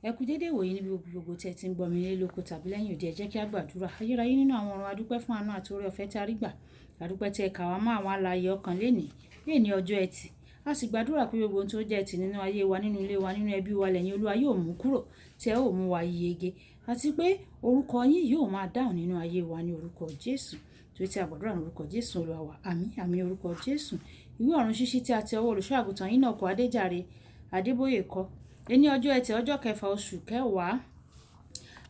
Ẹ kú dédé ìwòyí níbi gbogbo tí ẹ ti ń gbọ́ mi nílé lóko tàbí lẹ́yìn odi. Ẹ jẹ́ kí a gbàdúrà. Ayérayé nínú àwọn ọ̀run, a dúpẹ́ fún àánú àti oore ọ̀fẹ́ tí a rí gbà. A dúpẹ́ tí ẹ kà wá mọ́ àwọn alààyè ọkàn lénìí, lénìí ọjọ́ ẹtì. A sì gbàdúrà pé gbogbo ohun tó jẹ́ ẹtì nínú ayé wa, nínú ilé wa, nínú ẹbí wa lẹ́yìn Olúwa yóò mú kúrò tí ẹ ó mú wa yege. Àti pé orúkọ yín yóò máa dáhùn nínú ayé wa ní orúkọ Jésù. Torí tí a gbàdúrà ní orúkọ Jésù Olúwa wa. Àmín, àmín orúkọ Jésù. Ìwé ọ̀run ṣíṣí tí a ti ọwọ́ olùṣọ́ àgùntàn Enoch Adéjàre Adébóyè kọ. Ení ọjọ́ ẹtì ọjọ́ kẹfà oṣù kẹwàá.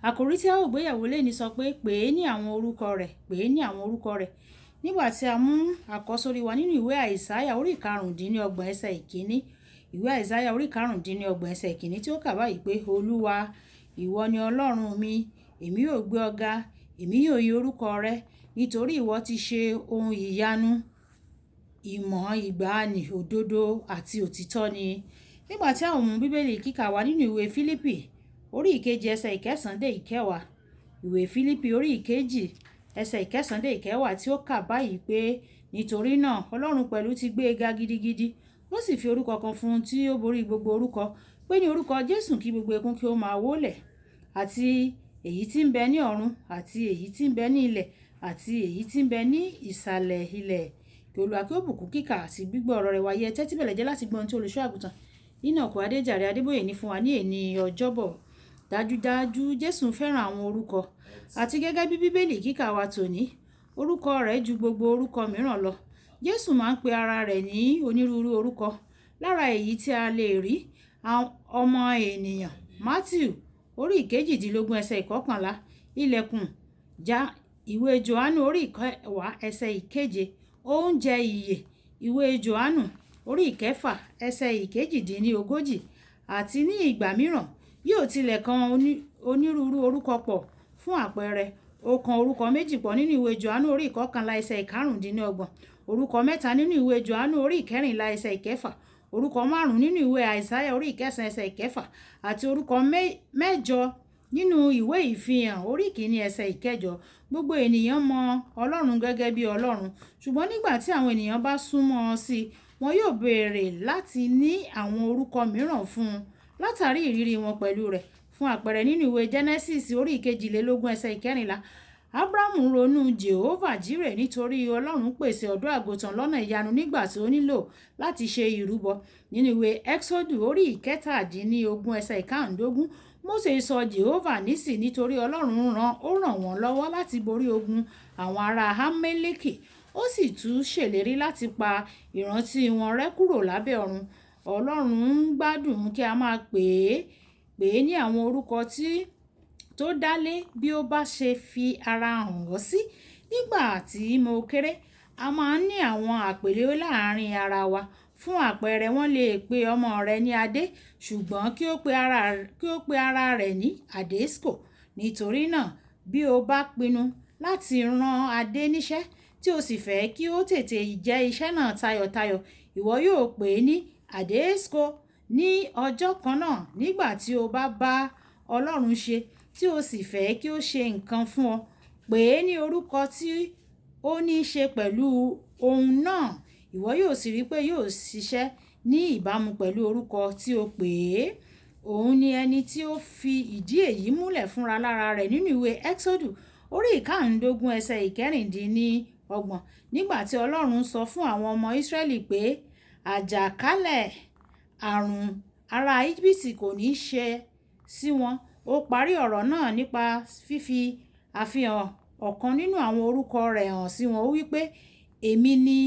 Àkòrí tí a ó gbéyẹ̀wò lénìí sọ pé pè é ní àwọn orúkọ rẹ̀, pè é ní àwọn orúkọ rẹ̀. Nígbà tí a mú àkọ́sórí wa nínú ìwé Àìsáyà orí ìkarùndínlọ́gbọ̀n ẹsẹ̀ ìkíní. Ìwé Àìsáyà orí ìkarùndínlọ́gbọ̀n ẹsẹ̀ ìkíní tí ó kà báyìí pé Olúwa, ìwọ ni Ọlọ́run mi, èmi yóò gbé ọ ga, èmi yóò yin orúkọ rẹ, nítorí ìwọ ti ṣe ohun ìyanu, ìmọ̀ ìgbàanì, òdodo àti òtítọ́ ni. Nígbà tí a ó mú Bíbélì kíkà wá nínú ìwé Fílípì orí ìkejì ẹsẹ̀ ìkẹsàn-án dé ìkẹwàá. Ìwé Fílípì orí ìkejì ẹsẹ̀ ìkẹsàn-án dé ìkẹwàá tí ó kà báyìí pé nítorí náà Ọlọ́run pẹ̀lú ti gbé e ga gidigidi, ó sì fi orúkọ kan fún un tí ó borí gbogbo orúkọ, pé ní orúkọ Jésù kí gbogbo ekún kí ó máa wólẹ̀, àti èyí tí ń bẹ ní ọ̀run, àti èyí tí ń bẹ ní ilẹ̀, àti èyí tí ń bẹ ní ìsàlẹ̀ ilẹ̀. Kí Olúwa kí ó bùkún kíkà àti gbígbọ́ ọ̀rọ̀ rẹ̀ wáyé. Tẹ́tí bẹ̀lẹ̀ jẹ́ láti gbọ́ ohun tí olùṣọ́ àgùntàn Enoch Adéjàre Adébóyè ní fún wa ní èní ọjọ́bọ̀. Dájúdájú Jésù fẹ́ràn àwọn orúkọ àti gẹ́gẹ́ bí Bíbélì kíkà wa tòní, orúkọ rẹ̀ ju gbogbo orúkọ mìíràn lọ. Jésù máa ń pe ara rẹ̀ ní onírúurú orúkọ. Lára èyí tí a lè rí ọmọ ènìyàn Matthew orí ìkejìdínlógún ẹsẹ̀ ìkọkànlá, ilẹ̀kùn já ìwé Jòhánù orí ìkẹwàá ẹsẹ̀ ìkeje, oúnjẹ ìyè ìwé Jòhánù orí ìkẹfà ẹsẹ̀ ìkejìdínlógójì àti ní ìgbà mìíràn yóò tilẹ̀ kan onírúurú orúkọ pọ̀. Fún àpẹẹrẹ, ó kan orúkọ méjì pọ̀ nínú ìwé Jòhánù orí ìkọkànlá ẹsẹ̀ ìkarùndínlọ́gbọ̀n, orúkọ mẹ́ta nínú ìwé Jòhánù orí ìkẹrìnlá ẹsẹ̀ ìkẹfà, orúkọ márùn-ún nínú ìwé Àìsáyà orí ìkẹsàn ẹsẹ̀ ìkẹfà àti orúkọ mẹ́jọ nínú ìwé Ìfihàn orí ìkíní ẹsẹ̀ ìkẹjọ. Gbogbo ènìyàn mọ Ọlọ́run gẹ́gẹ́ bí Ọlọ́run, ṣùgbọ́n nígbà tí àwọn ènìyàn bá súnmọ́ ọn sí i, wọn yóò béèrè láti ní àwọn orúkọ mìíràn fún un látàrí ìrírí wọn pẹ̀lú rẹ̀. Fún àpẹẹrẹ, nínú ìwé Genesis orí ìkejìlélógún ẹsẹ̀ ìkẹrìnlá, Abrahamu ronú Jehovah Jireh nítorí Ọlọ́run pèsè ọ̀dọ́ àgùntàn lọ́nà ìyanu nígbà tí ó nílò láti ṣe ìrúbọ. Nínú ìwé Exodus orí ìkẹtàdínlógún ẹsẹ̀ ìkarùndógún, Mósè sọ Jehovah Nissi nítorí Ọlọ́run ó ràn wọ́n lọ́wọ́ láti borí ogun àwọn ará Amaleki, ó sì tún ṣèlérí láti pa ìrántí wọn rẹ́ kúrò lábẹ́ ọ̀run. Ọlọ́run ń gbádùn kí a máa pè é ní àwọn orúkọ tí tó dálé bí ó bá ṣe fi ara hàn ọ́ sí. Nígbà tí mo kéré, a máa ń ní àwọn àpèlé láàárín ara wa. Fún àpẹẹrẹ, wọ́n lè pe ọmọ rẹ ní Adé, ṣùgbọ́n kí ó pe ara rẹ̀ ní Adesco. Nítorí náà, bí o bá pinnu láti rán Adé níṣẹ́ tí o sì fẹ́ kí ó tètè jẹ́ iṣẹ́ náà tayọ̀tayọ̀, ìwọ yóò pè é ní Adesco. Ní ọjọ́ kan náà, nígbà tí o bá bá Ọlọ́run ṣe tí o sì fẹ́ kí ó ṣe nǹkan fún ọ, pè é ní orúkọ tí ó ní ṣe pẹ̀lú ohun náà. Ìwọ yóò sì rí pé yóò ṣiṣẹ́ ní ìbámu pẹ̀lú orúkọ tí o pè é. Òun ni ẹni tí ó fi ìdí èyí múlẹ̀ fúnra lára rẹ̀ nínú ìwé Exodus orí ìkarùndógún ẹsẹ̀ ìkẹrìndínlọ́gbọ̀n. Nígbà tí Ọlọ́run sọ fún àwọn ọmọ Ísírẹ́lì pé àjàkálẹ̀ àrùn ará Íjíbítì kò ní ṣe sí wọn, ó parí ọ̀rọ̀ náà nípa fífi àfihàn ọ̀kan nínú àwọn orúkọ rẹ̀ hàn sí wọn. Ó wí pé, Èmi ni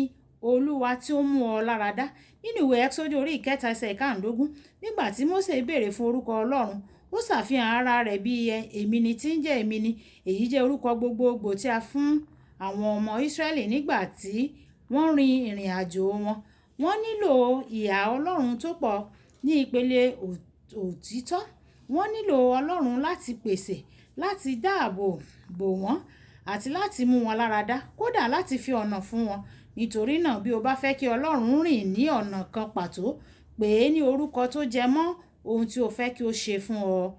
Olúwa tí ó mú ọ láradá. Nínú ìwé Exodus orí ìkẹta ẹsẹ̀ ìkarùndógún, nígbà tí Mósè béèrè fún orúkọ Ọlọ́run, ó ṣàfihàn ara rẹ̀ bí Èmi ni tí ń jẹ́ Èmi ni. Èyí jẹ́ orúkọ gbogbogbò tí a fún àwọn ọmọ Ísírẹ́lì nígbà tí wọ́n rin ìrìn àjò wọn. Wọ́n nílò ìhà Ọlọ́run tó pọ̀ ní ìpele òtítọ́. Wọ́n nílò Ọlọ́run láti pèsè, láti dáàbò bò wọ́n àti láti mú wọn láradá, kódà láti fi ọ̀nà fún wọn. Nítorí náà, bí o bá fẹ́ kí Ọlọ́run rìn ní ọ̀nà kan pàtó, pè é ní orúkọ tó jẹ mọ́ ohun tí o fẹ́ kí ó ṣe fún ọ.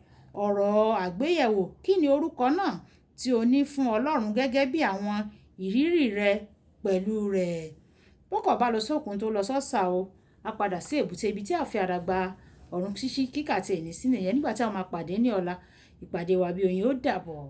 Ọ̀rọ̀ àgbéyẹ̀wò: Kí ni orúkọ náà tí o ní fún Ọlọ́run gẹ́gẹ́ bí àwọn ìrírí rẹ pẹ̀lú rẹ̀? Bọ́kọ̀ bá lọ sókun tó lọ sọ́sà o, a padà sí èbúté ibi tí a fi àdàgbà Ọ̀run ṣíṣí kíkà tí èní sí nìyẹn. Nígbà tí a máa pàdé ní ọ̀la, ìpàdé wa bí oyin, ó dàbọ̀.